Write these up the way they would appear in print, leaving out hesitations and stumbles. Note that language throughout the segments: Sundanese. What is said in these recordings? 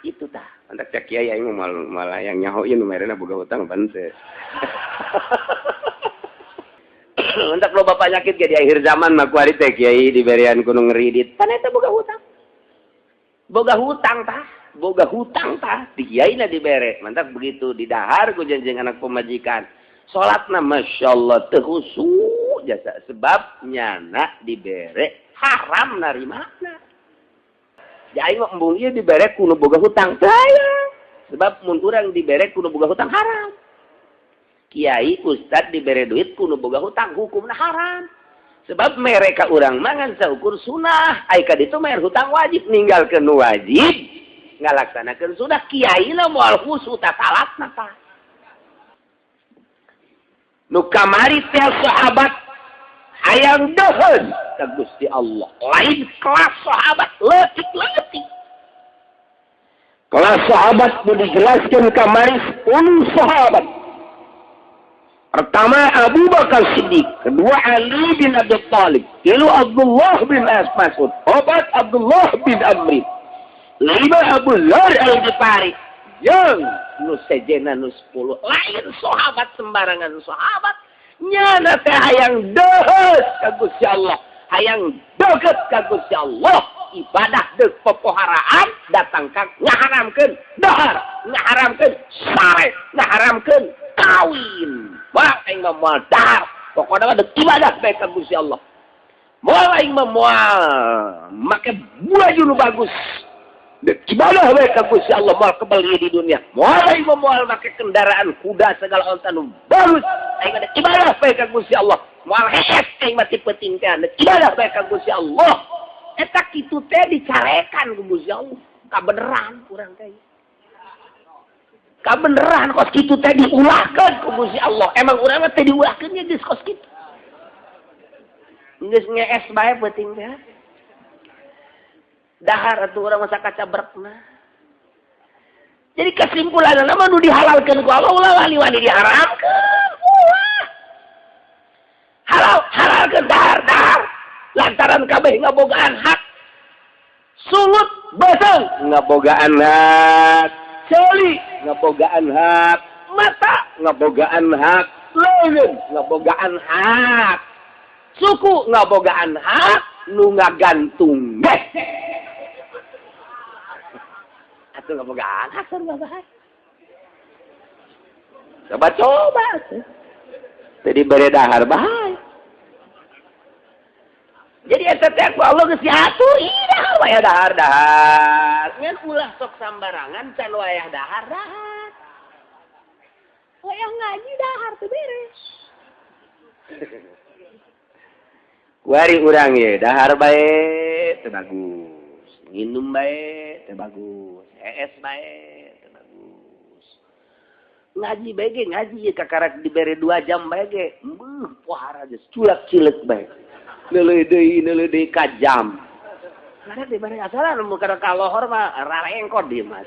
Itu tah. Mantak cak kiai aing malah yang nyaho ieu nu merena boga hutang ban teu. Mantak loba penyakit ge di akhir zaman mah kuari teh kiai diberian ku nu ngeridit. Pan eta boga hutang. Boga hutang tah, boga hutang tah, di kiai na dibere. Mantak begitu didahar ku janjeng anak pemajikan. Salatna masyaallah teu khusyuk jasa sebab nyana dibere haram narimana. Aing mah embung ieu dibere ku nu boga hutang teu aya. Sebab mun urang dibere ku nu boga hutang haram. Kiai ustad dibere duit ku nu boga hutang hukumna haram. Sebab mereka urang mangan saukur sunah, ai ka ditu mayar hutang wajib ninggalkeun nu wajib ngalaksanakeun sunah kiai na moal khusyuk ta salatna tah. Nu kamari teh sahabat hayang deuheun ka Gusti Allah. Lain kelas sahabat leutik-leutik. Kelas sahabat nu dijelaskeun kamari 10 sahabat. Pertama Abu Bakar Siddiq, kedua Ali bin Abi Thalib, tilu Abdullah bin Mas'ud, opat Abdullah bin Amri, lima Abu Dzar Al-Ghifari, jeung nu sejena nu 10. Lain sahabat sembarangan sahabat. Nyana teh hayang deuheus ka Gusti Allah, hayang deukeut ka Gusti Allah, ibadah deuk popoharaan datang ka ngaharamkeun dahar, ngaharamkeun sare, ngaharamkeun kawin. Wah aing mah moal dahar, pokona mah deuk ibadah bae ka Gusti Allah. Moal aing mah moal make baju nu bagus. Deuk ibadah bae ka Gusti Allah moal kebel di dunia. Moal aing mah moal make kendaraan kuda segala onta nu bagus. Aing mah deuk ibadah bae ka Gusti Allah. Moal hees aing mah ti peuting teh deuk ibadah bae ka Gusti Allah. Eta kitu teh dicarekan ku Gusti Allah. Kabeneran urang teh. Kabeneran kos kitu teh diulahkeun ku Gusti Allah. Emang urang mah teh diulahkeun nya geus kos kitu. Geus ngees bae peuting teh. Dahar atuh urang masa kacabrekna. Jadi kesimpulanna mah nu dihalalkeun ku Allah ulah wani-wani diharamkeun. Ulah. Halal halalkeun dahar dahar. Lantaran kabeh ngabogaan hak. Sungut beuseung ngabogaan hak. Ceuli ngabogaan hak. Mata ngabogaan hak. Leungeun ngabogaan hak. Suku ngabogaan hak nu ngagantung ge. Atuh ngabogaan hak sarua bae. Coba-coba atuh. Teu dibere dahar bae. Jadi eta teh ku Allah geus diatur, ih dahar wayah dahar dahar. Ngan ulah sok sambarangan can wayah dahar dahar. Wayah ngaji dahar teu beres. Kuari urang ye dahar bae teu bagus, nginum bae teu bagus, hees bae teu bagus. Ngaji bae ge ngaji ye kakarak dibere 2 jam bae ge, beuh pohara geus culak-cileuk bae. Neuleuh deui ka jam. Karena dibere asalan mun kana ka lohor mah rarengkot di mah.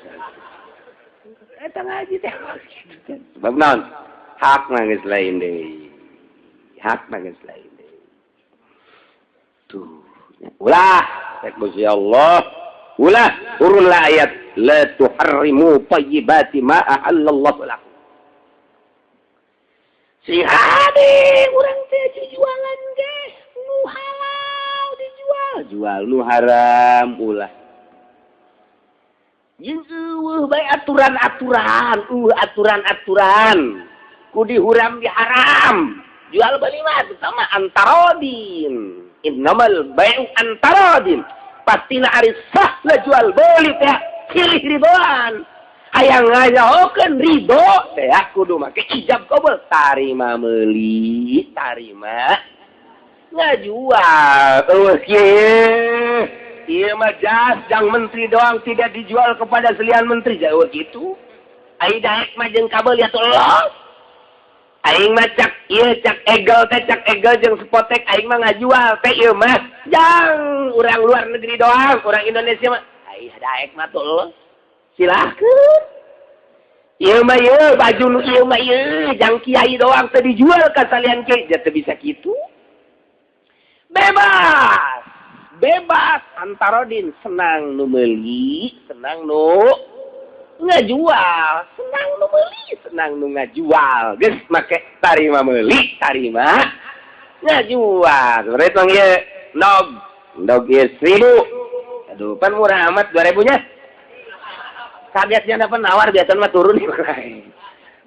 Eta ngaji teh. Sebab naon? Hak mah geus lain deui. Hak mah geus lain deui. Tuh, ulah cek Gusti Allah. Ulah turunlah ayat la tuharrimu thayyibati ma ahallallahu lakum. Si hade urang teh jualan ge nu halal dijual, jual nu haram ulah. Jeung eueuh bae aturan-aturan, aturan-aturan. Ku dihuram diharam. Jual beli mah sama antarodin. Innamal bai'u antarodin. Pastina ari sah lah jual beli teh silih ridoan. Hayang ngajahokeun ridho teh kudu make ijab kabul, tarima meuli, tarima ngajual. Eueuh kieu. Ieu mah jas jang menteri doang tidak dijual kepada selian menteri. Jauh gitu. Ai daek mah jeung kabel ya tolong. Aing mah cak ieu cak egel teh cak egel jeung spotek aing mah ngajual teh ieu mah jang urang luar negeri doang, urang Indonesia mah ai daek mah tolong. Silahkeun. Ieu mah ieu baju nu ieu mah ieu jang kiai doang teh dijual ka salian kiai, teu bisa kitu. Bebas. Bebas antarodin, senang nu meuli, senang nu Ngajual. Senang nu meuli, senang nu ngajual. Geus make tarima meuli, tarima ngajual. Sebenarnya tong ieu ndog, ndog ieu 1000. Aduh, pan murah amat 2000 nya. Kagetnya dapat nawar biasa mah turun.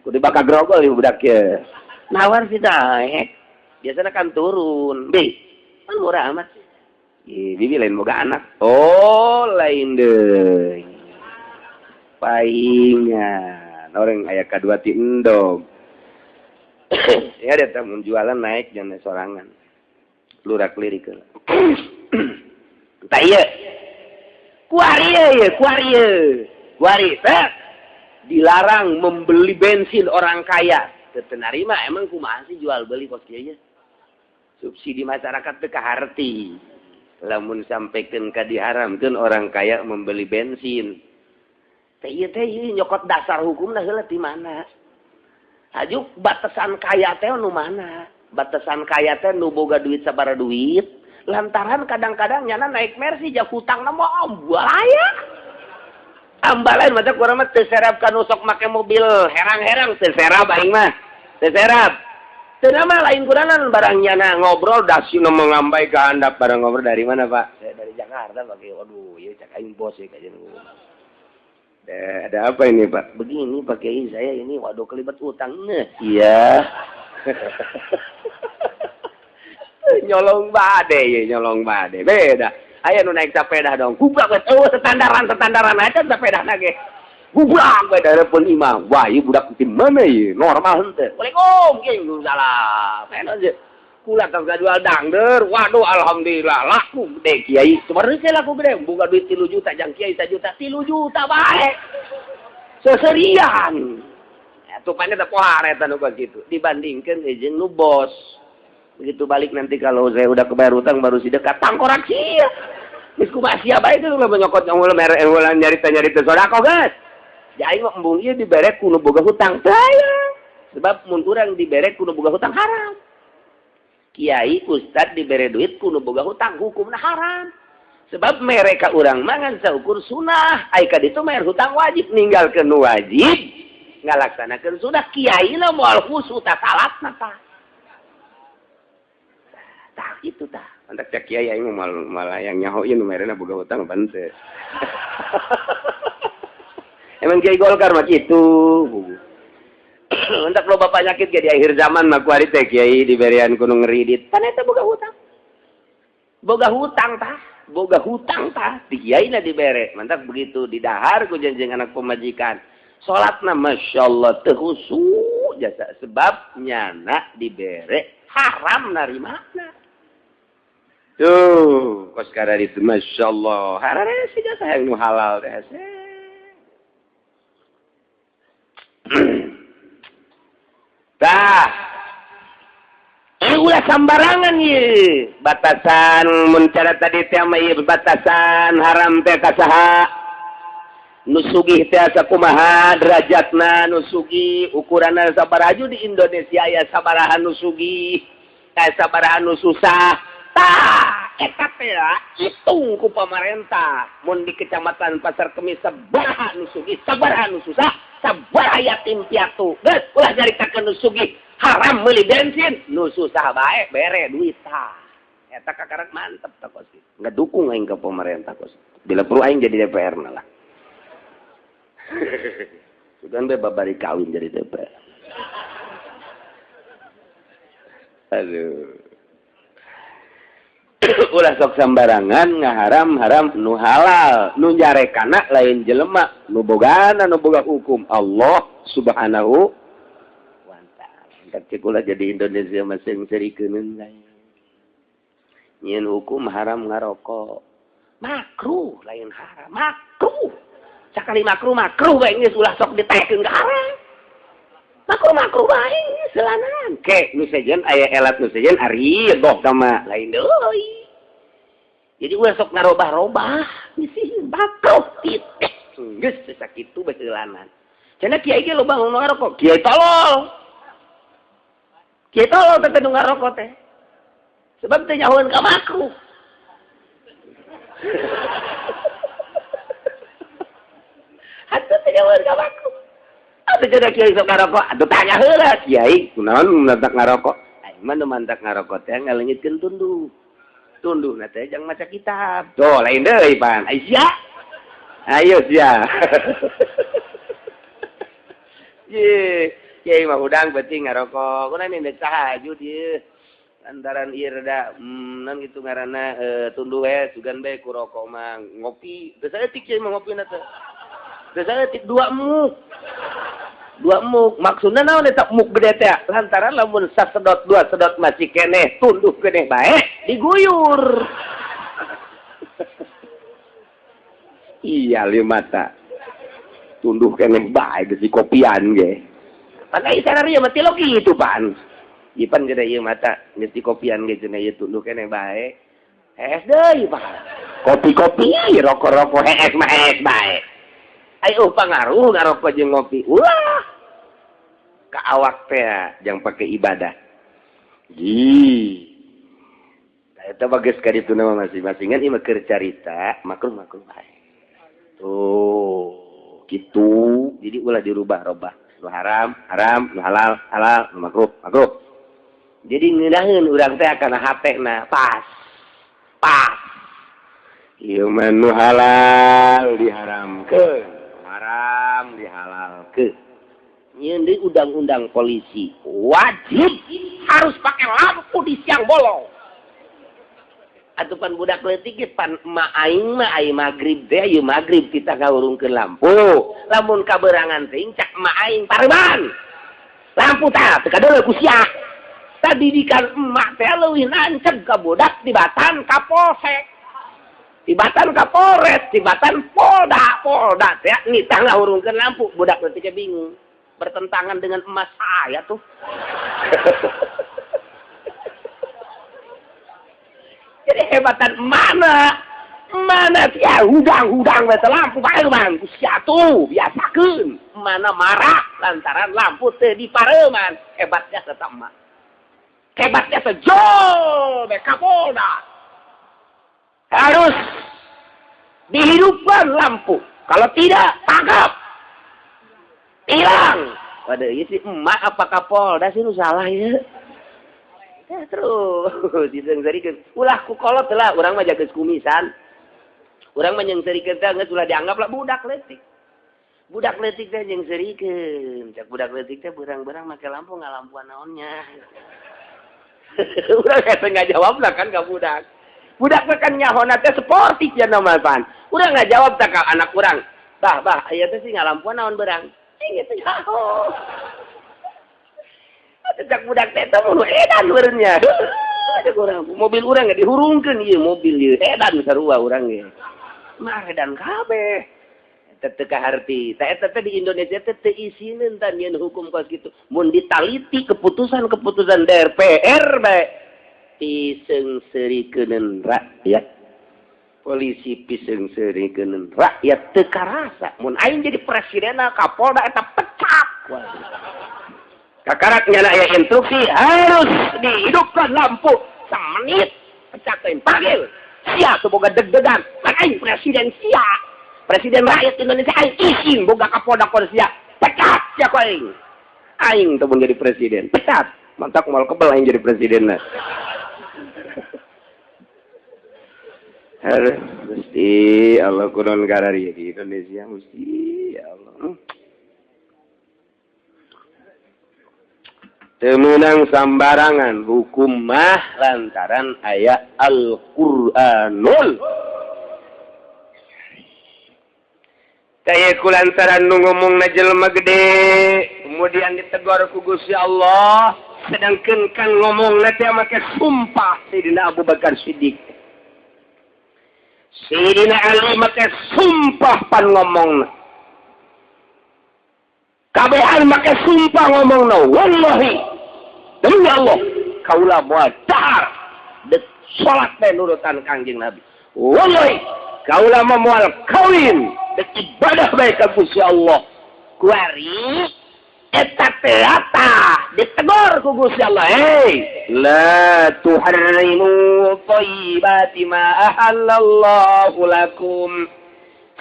Kudu bakal grogol ieu budak ieu. Nawar sih naik. Biasanya kan turun. Bi, pan murah amat. Ih, bibi lain boga anak. Oh, lain deui. Paingan. Orang aya kadua ti endog. Ya dia teh mun jualan naik jangan sorangan. Lurak lirik heula. Tah ieu. Kuari ieu, kuari ieu. Kuari teh dilarang membeli bensin orang kaya. Teu narima emang kumaha sih jual beli kos kieu nya? Subsidi masyarakat teu kaharti. Lamun sampaikan ka diharamkeun orang kaya membeli bensin. Teh ieu teh ieu nyokot dasar hukumna heula ti mana? Hajuk batasan kaya teh nu mana? Batasan kaya teh nu boga duit sabaraha duit? Lantaran kadang-kadang nyana naik Mercy jak hutangna mah ambalaya. Ambalain mata kurang mah teu serap ka nu sok make mobil herang-herang teu serap aing mah. Teu serap. Teu mah lain kuranan barang nyana ngobrol dasina mengambai ke handap barang ngobrol dari mana Pak? Saya dari Jakarta Pak. Waduh, ieu cak aing bos ya kajian. Ada apa ini Pak? Begini Pak Kiai, saya ini waduh kelibat utang. Iya. Nyolong bade ya, nyolong bade. Beda. Aya nu naik sepeda dong. Gublak we eueuh standaran aja sepedana ge. Gublak we dareupeun imah. Wah, ieu budak ti mana ieu? Normal henteu. Waalaikum, kieu salah. Peno aja. Kula tong jual dangder. Waduh, alhamdulillah laku gede kiai. Sebenarnya laku gede, boga duit 3 juta jang kiai 1 juta, 3 juta bae. Seserian. Atuh pane teh pohar eta nu kitu dibandingkeun jeung nu bos. Begitu balik nanti kalau saya udah kebayar utang baru si dekat tangkorak sia. Geus kumaha sia bae teh ulah nyokot ulah mere ulah nyarita-nyarita sedekah geus. Aing mah embung ieu dibere ku nu boga hutang. Teu. Sebab mun urang dibere ku nu boga hutang haram. Kiai ustad dibere duit ku nu boga hutang hukumna haram. Sebab mereka urang mangan saukur sunah, ai ka ditu bayar hutang wajib ninggalkeun nu wajib, ngalaksanakeun sunah kiai na moal khusyuk ta salatna tah. Tah kitu tah. Mantak cak kiai aing malah yang nyaho ieu nu merena boga hutang pan teu. Emang kiai Golkar mah kitu. Mantak loba penyakit ge di akhir zaman mah kuari teh kiai diberian ku nu ngeridit. Pan eta boga hutang. Boga hutang tah. Boga hutang tah di kiai na dibere. Mantak begitu didahar ku janjeng anak pemajikan. Salatna masyaallah teu khusyuk jasa sebab nyana dibere haram narimana. Tuh, kos kada itu masyaallah. Harare sih jasa yang nu halal teh. Tah. Ulah sambarangan ye. Batasan mun cara tadi teh mah ieu batasan haram teh ka saha? Nu sugih teh sakumaha derajatna nu sugih ukuranna sabaraha di Indonesia aya sabaraha nu sugih, aya sabaraha nu susah. Tah, eta teh hitung ku pamarentah. Mun di kecamatan Pasar Kemis sabaraha nu sugih, sabaraha nu susah, sabaraha yatim piatu. Geus ulah nyaritakeun nu sugih haram meuli bensin, nu susah bae bere duit tah. Eta kakarak mantep tah kos kitu. Ngedukung aing ka pemerintah kos. Bila perlu aing jadi DPR na lah. Sugan be babari kawin jadi DPR. Aduh. Ulah sok sambarangan ngaharam-haram nu halal, nu nyarekana lain jelema, nu bogana nu boga hukum Allah Subhanahu wa ta'ala. Cek ulah jadi Indonesia masing serikeun lain. Nyieun hukum haram ngarokok. Makruh lain haram, makruh. Sakali makruh makruh bae geus ulah sok ditaekeun ka haram. Makruh makruh bae selanan. Ke nu sejen aya elat nu sejen ari doh sama lain deui. Jadi ulah sok ngarobah-robah, bisi makruh titik. Geus sakitu bae seulanan. Cenah kiai ge loba nu ngarokok, kiai tolol. Kiai tolol teh nu ngarokok teh. Sebab teh nyahoeun ka makruh. Atuh teh nyawer ka makruh. Atuh cenah kiai sok ngarokok, atuh tanya heula kiai, kunaon mantak ngarokok? Aing mah nu mantak ngarokok teh ngaleungitkeun tunduh. Tunduhna teh jang maca kitab. Tuh lain deui pan. Ai sia. Ayo sia. Ye, kiai mah hudang beuting ngarokok. Kunaon ini tahajud ieu. Lantaran ieu rada non gitu ngaranna tunduh we sugan bae ku rokok mah ngopi. Teu saeutik kiai mah ngopina teh. Teu saeutik dua muk. Dua muk maksudna naon eta muk gede teh? Lantaran lamun sasedot dua sedot masih keneh tunduh keneh bae diguyur. Iya lieu mata. Tunduh keneh bae geus dikopian ge. Pan ai sararea mah tilok kitu pan. Ipan gede ieu mata geus dikopian ge cenah ieu tunduh keneh bae. Hees deui pan. Kopi-kopi, rokok-rokok hees mah hees bae. Ayo pangaruh ngarokok jeung ngopi. Ulah. Ka awak teh jang pake ibadah. Ji. Eta bagus ka ditu mah masing-masingan ieu mah keur carita makruh-makruh bae. Tuh, kitu. Jadi ulah dirubah-robah. Nu haram, haram, nu halal, halal, nu makruh, makruh. Jadi ngeunaheun urang teh kana hatena pas. Pas. Ieu mah nu halal diharamkeun, haram dihalalkeun. Nyeun deui undang-undang polisi wajib harus pakai lampu di siang bolong. Atuh pan budak leutik ge pan emak aing mah ai magrib teh ieu magrib kita ngahurungkeun lampu. Lamun kaberangan teh cak emak aing pareban. Lampu tah teu kadeuleu ku sia. Tadidikan emak teh leuwih nanceg ka budak tibatan ka polsek. Tibatan ka Polres, tibatan Polda, Polda teh nitah ngahurungkeun lampu, budak leutik ge bingung. Bertentangan dengan emas saya tuh. Jadi hebatan mana? Mana sia hudang-hudang we lampu pareuman ku sia tuh biasakeun. Mana marah lantaran lampu teu dipareuman. Hebatnya tetap emak. Hebatnya sejol be Kapolda. Harus dihidupkan lampu. Kalau tidak tangkap. Hilang. Waduh, ieu si emak apa Kapolda sih nu salah ieu? Ya, terus diseungseurikeun. Ulah ku kolot lah, urang mah jaga kumisan. Urang mah nyeungseurikeun teh geus ulah dianggap lah budak leutik. Budak leutik teh nyeungseurikeun. Cak budak leutik teh berang-berang make lampu ngalampuan naonnya. Urang eta ngajawab lah kan ka budak. Budak mah kan nyahona teh sportif ya nama pan. Urang ngajawab tak ka anak urang. Bah, bah, aya teh sih ngalampuan naon berang. Cing eta nyaho. Cak budak teh teh mun edan beureunnya. Cak urang mobil urang ge dihurungkeun ieu mobil ieu edan sarua urang ge. Mah edan kabeh. Eta teu kaharti. Tah eta teh di Indonesia teh teu isineun tah nyeun hukum kos kitu. Mun ditaliti keputusan-keputusan DPR bae piseungseurikeun rakyat. Polisi piseungseurikeun rakyat teu karasa. Mun aing jadi presidenna Kapolda eta pecat. Kakarak nyana aya instruksi harus dihidupkan lampu semenit pecat teh panggil sia teu boga deg-degan kan aing presiden sia presiden rakyat Indonesia aing isin boga Kapolda kon sia pecat sia ku aing aing teu mun jadi presiden pecat mantak moal kebel aing jadi presidenna. Aduh, mesti Allah kunon karari di Indonesia mesti ya Allah. Temenang sambarangan hukum mah lantaran ayat Al-Qur'anul. Kaya ku lantaran nu ngomongna jelema gede, kemudian ditegur ku Gusti Allah, sedangkan kan ngomongna teh make sumpah Sayyidina Abu Bakar Siddiq. Sayyidina Ali make sumpah pan ngomongna. Kabehan make sumpah ngomongna, wallahi demi Allah kaula moal dahar dek salat teh nurutan Kangjeng Nabi. Wallahi kaula mah moal kawin dek ibadah bae ka Gusti Allah. Kuari eta teh ditegur ku Gusti Allah, hei la tuharrimu thayyibati ma ahallallahu lakum.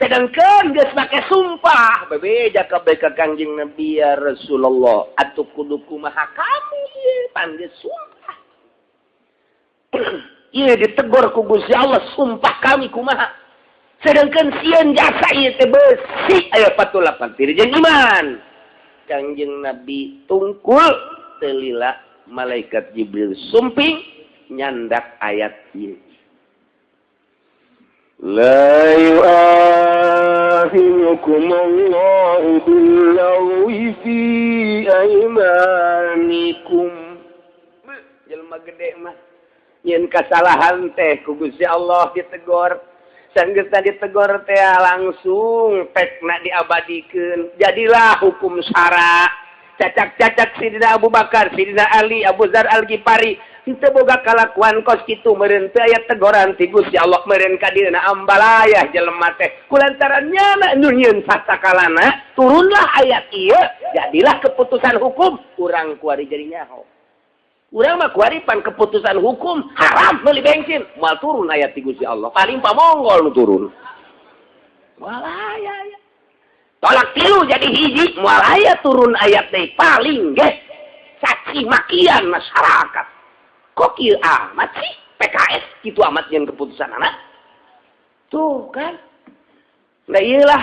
Sedangkan geus make sumpah bebeja kabeh ka Kangjeng Nabi ya Rasulullah atuh kudu kumaha kami ieu pan geus sumpah. Ieu ditegor ku Gusti Allah sumpah kami kumaha. Sedangkan sieun jasa ieu teh beusi aya 48 jeung iman. Kangjeng Nabi tungkul teu lila malaikat Jibril sumping nyandak ayat ieu. La yu'akhidukum Allahu bil-lagwi fi aymanikum. Jelema gede mah nyeun kasalahan teh ku Gusti Allah ditegor. Sanggeusna ditegor teh langsung pekna diabadikeun. Jadilah hukum syara. Cacak-cacak Sidina Abu Bakar, Sidina Ali, Abu Dzar Al-Ghifari henteu boga kalakuan kos kitu meureun teu aya tegoran ti Gusti Allah meureun ka dieuna ambalayah jelema teh kulantaran nyana nu nyieun sasakalana turunlah ayat ieu jadilah keputusan hukum urang kuari jadi nyaho urang mah kuari pan keputusan hukum haram meuli bensin moal turun ayat ti Gusti Allah paling pamonggol nu turun moal aya ya tolak tilu jadi hiji moal aya turun ayat teh paling ge caci makian masyarakat. Kok kieu amat sih PKS gitu amat yang keputusan anak tuh kan nah iyalah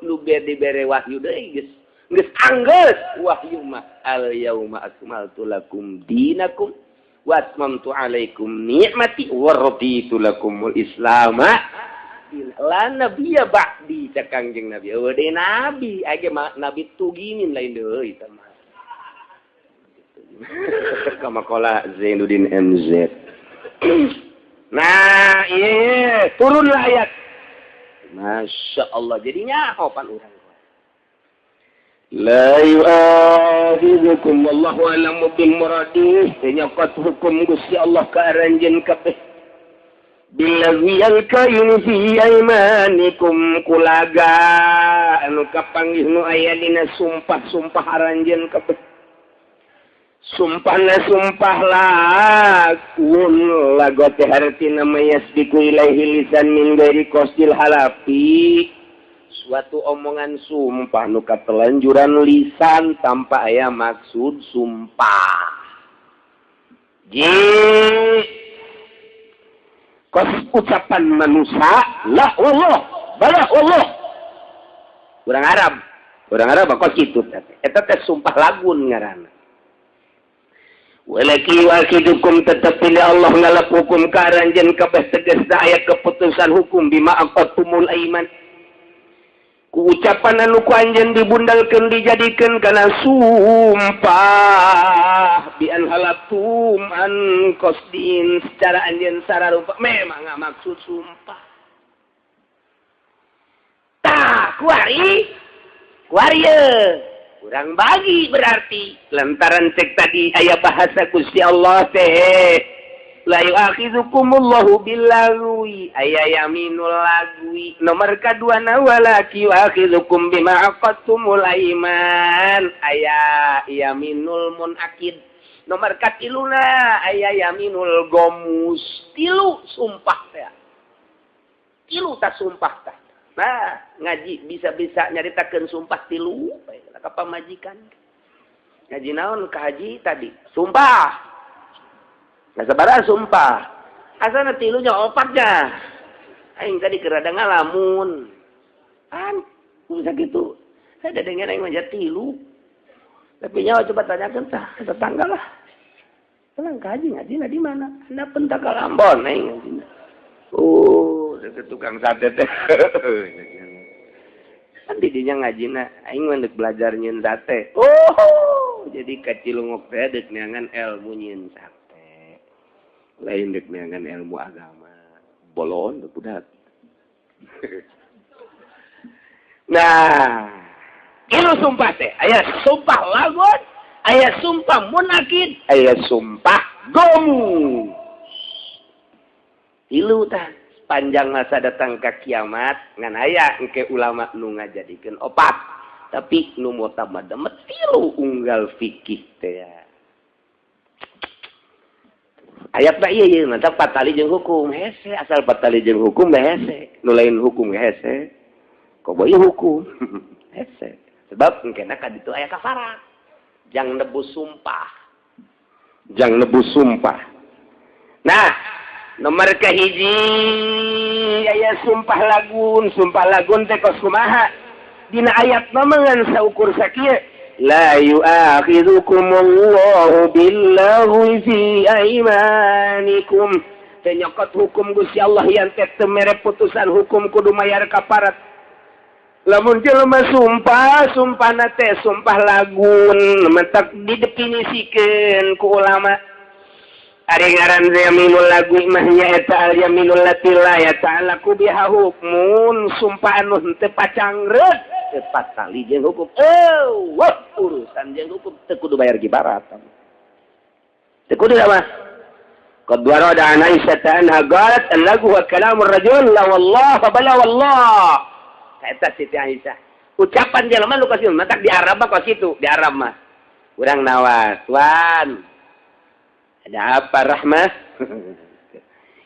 lu dibere wahyu deui geus geus anggeus wahyu mah al yauma akmaltu lakum dinakum wa atmamtu alaikum ni'mati wa raditu lakumul islama la nabiyya ba'di cak Kangjeng Nabi eueuh deui nabi age mah nabi tugingin lain deui eta mah. Kama kola Zainuddin MZ. Nah, iya, turunlah ayat. Masya Allah, jadinya pan urang. La yu'akhidhukum wallahu a'lamu bil muradih. Nyokot hukum Gusti Allah ka aranjeun kabeh. Billazi alkayin fi aymanikum kulaga anu kapanggih nu aya dina sumpah-sumpah aranjeun kabeh. Sumpahna sumpah lagun lago teh hartina mayasbiku ilaihi lisan min ghairi qasdil halafi suatu omongan sumpah nu katelanjuran lisan tanpa aya maksud sumpah. Ji kos ucapan manusia la Allah bala Allah urang Arab kos kitu teh eta teh sumpah lagun ngaranna. Walaki wakidukum tetapi Allah ngalap hukum ka aranjeun kabeh tegasna aya keputusan hukum bima aqatumul aiman ku ucapan anu ku anjeun dibundalkeun dijadikeun kana sumpah bi an halatum an qasdin secara anjeun sararupa memang maksud sumpah tah kuari kuari kurang bagi berarti lantaran cek tadi aya bahasa Gusti Allah teh la yu'akhidhukumullahu billagwi aya yaminul lagwi nomor kadua na walaki yu'akhidhukum bima aqadtumul aiman aya yaminul munakid nomor katiluna aya yaminul gomus tilu sumpah teh tilu ta sumpah tah. Nah, ngaji bisa-bisa nyaritakeun sumpah tilu ka pamajikan. Ngaji naon ka haji tadi? Sumpah. Nah, sabaraha sumpah? Asana tilunya opatnya. Aing tadi keur rada ngalamun. An, bisa gitu. Saya dengar aing mah tilu. Tapi nyawa coba tanyakeun tah tetangga lah. Tenang ka haji ngajina di mana? Anda pentak ka Ambon aing ngajina. Oh, tukang sate teh. Kan didinya ngajina, aing mah deuk belajar nyieun sate. Oh, jadi ka Cilungok teh deuk neangan ilmu nyieun sate. Lain deuk neangan ilmu agama. Bolon budak. Nah, ieu sumpah teh, aya sumpah lagon, aya sumpah munakid, aya sumpah gomu. Tilu tah panjang masa datang ke kiamat ngan aya engke ulama nu ngajadikeun opat tapi nu mutamad tilu unggal fikih teh. Ayat mah ieu ieu mantap patali jeung hukum hese asal patali jeung hukum mah hese nu lain hukum ge hese koboy hukum hese sebab engkena ka ditu aya kafarat jang nebus sumpah jang nebus sumpah. Nah nomor kahiji aya sumpah lagun teh kos kumaha dina ayat mah ngan saukur sakieu la yu'akhidhukumullahu billaghwi fi aymanikum teh nyokot hukum Gusti Allah yang teh teu mere putusan hukum kudu mayar kafarat. Lamun jelema sumpah sumpahna teh sumpah lagun mentak didefinisikeun ku ulama. Ari ngaran yaminul lagu mah nyaeta al yaminul lati la yata'allaqu biha hukmun sumpah anu henteu pacangreut teu patali jeung hukum. Eueuh urusan jeung hukum teu kudu bayar kifarat. Teu kudu mah. Qad warada an Aisyah anha qalat al-lagu wa kalamur rajul la wallah fa bala wallah. Eta Siti Aisyah. Ucapan jelema nu kos matak di Arab mah kos kitu, di Arab mah. Urang nawas, "Tuan, ada apa Rahmah?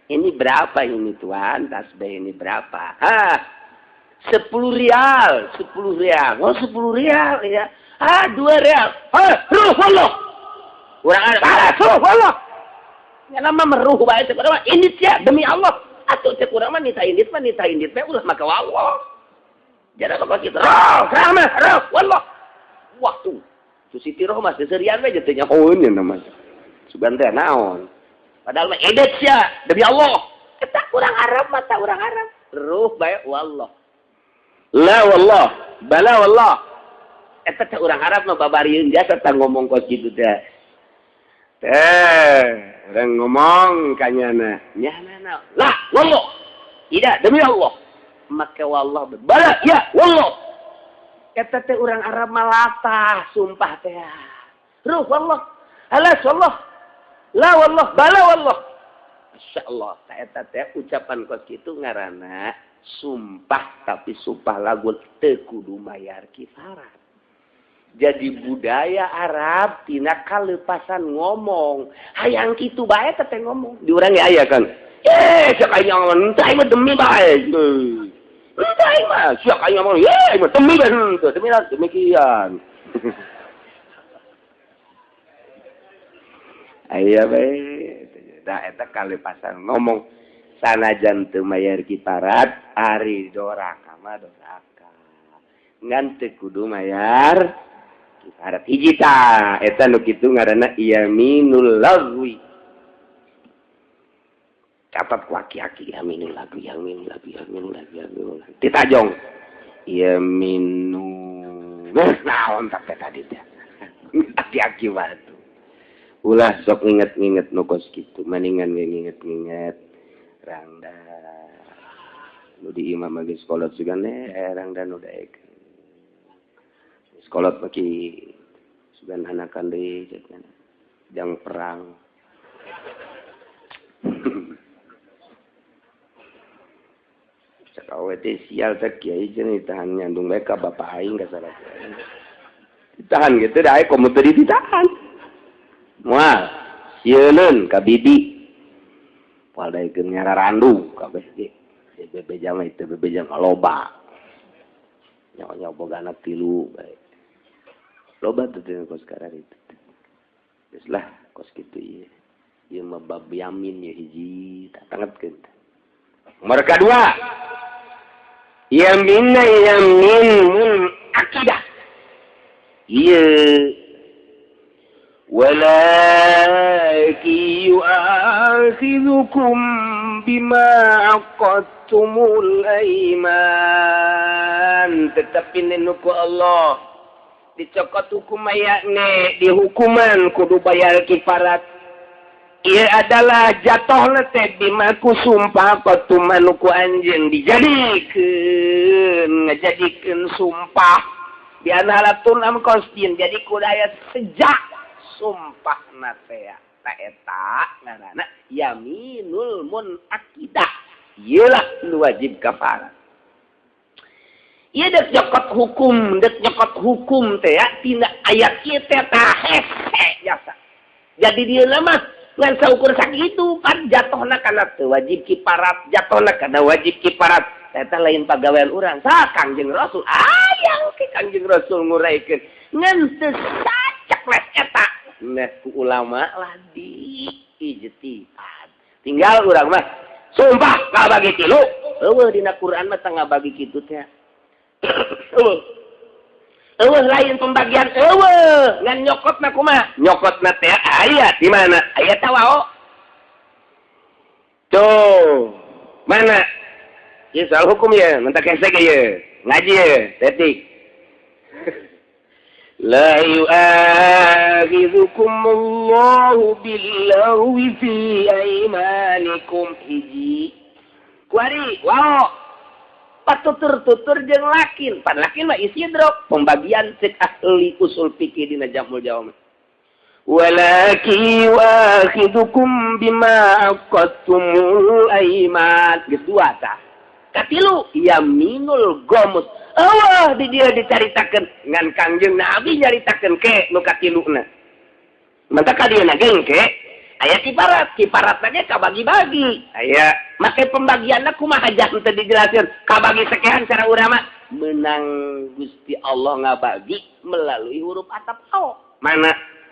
Ini berapa ini tuan? Tasbih ini berapa? Hah, 10 rial, 10 rial. Oh, 10 rial ya. Ah, 2 rial. Hah, ruh Allah. Urang Arab, ah, ruh Allah. Nya mah meruh bae teh urang mah indit sia demi Allah. Atuh teh urang mah nita indit mah nita indit bae ulah maka Allah. Jadi kok kitu. Ruh, Rahmah, ruh Allah. Wah tuh. Tu Siti Rohmah seserian we teh nyahoeun nya namanya. Sugan teh naon padahal mah edet sia demi Allah eta urang Arab mata urang Arab ruh bae wallah la wallah bala wallah eta teh urang Arab mah babarieun jasa tah ngomong kos kitu teh teh urang ngomong ka nyana nyana la wallah tidak demi Allah make wallah bala ya wallah eta teh urang Arab mah latah sumpah teh ruh wallah alas wallah la wallah bala wallah. Masya Allah eta teh ucapan kos kitu ngaranna sumpah tapi sumpah lagu teu kudu mayar kifarat. Jadi budaya Arab tina kalepasan ngomong hayang kitu bae teh ngomong di urang ge aya kan cek aing ngomong teh mah demi bae teh mah cek aing ngomong ye mah demi bae henteu demi demikian. Aya bae da eta kalepasan ngomong sanajan teu mayar kifarat ari doraka mah doraka ngan teu kudu mayar kifarat hiji tah eta nu kitu ngaranna yaminul lagwi. Catat ku aki-aki yaminul lagwi yaminul lagwi yaminul lagwi yaminul lagwi ditajong yaminul naon tah tadi teh aki-aki batu. Ulah sok nginget-nginget nu kos kitu, maningan ge nginget-nginget rangda. Nu di imam geus kolot sugan rangda nu daek. Geus kolot baki sugan hanakan deui cenah. Jang perang. Cak awe teh sial teh kiai cenah ditahan nyandung bae ka bapak aing ka salah. Ditahan gitu da aya komo teu ditahan. Moal sieuneun ka bibi moal daekeun nyararandu kabeh ge bebeja mah itu bebeja mah loba nyawa-nyawa boga anak tilu bae loba teh teh kos karar itu geus lah kos kitu ieu ieu mah bab yamin ye hiji tak tangetkeun nomor kadua yaminna yamin mun akidah ieu walakin yu'akhidhukum bima 'aqadtumul aiman. Tetapi nenuku Allah dicokot hukum ayakne dihukuman kudu bayar kifarat. Ia adalah jatuh teh bima ku sumpah qatuman ku anjeun dijadikeun ngajadikeun sumpah bianalatun am qasdin jadi kudu aya sejak sumpah na teh ta eta ngaranna yaminul munaqidah ieu lah nu wajib kafarat. Ieu dek nyokot hukum teh ya tina ayat ieu teh tah hese jasa. Jadi dia mah Ngan saukur sakitu pan jatuhna kana teu wajib kiparat, jatuhna kana wajib kiparat. Eta lain pagawean urang. Sa Kangjeng Rasul ayang ke Kangjeng Rasul nguraikeun. Ngan teu saceples eta. Nah ku ulama lah di ijtihad. Tinggal urang mah sumpah ngabagi tilu. Eueuh dina Quran mah teu ngabagi kitu teh. Eueuh. Eueuh lain pembagian eueuh ngan nyokotna kumaha? Nyokotna teh aya di mana? Aya tawao. Tuh, mana? Ieu soal hukum ya, mentak hese ge ye. Ngaji ye, detik. La yu'akhidhukumullahu billaghwi fi aymanikum hiji. Kuari, wow. Patutur-tutur jeung lakin, pan lakin mah isidrok pembagian cek ahli usul fikih dina Jamul Jawami. Walakin yu'akhidhukum bima aqadtumul ayman. Geus dua tah. Katilu yaminul gomus. Eueuh di dieu dicaritakeun ngan Kangjeng Nabi nyaritakeun ke nu katiluna. Mantap ka dieu ge ke aya kiparat, kiparatna ge kabagi-bagi. Aya make pembagianna kumaha jang teu dijelasin, kabagi sekian cara urang mah menang Gusti Allah ngabagi melalui huruf atap ao. Mana?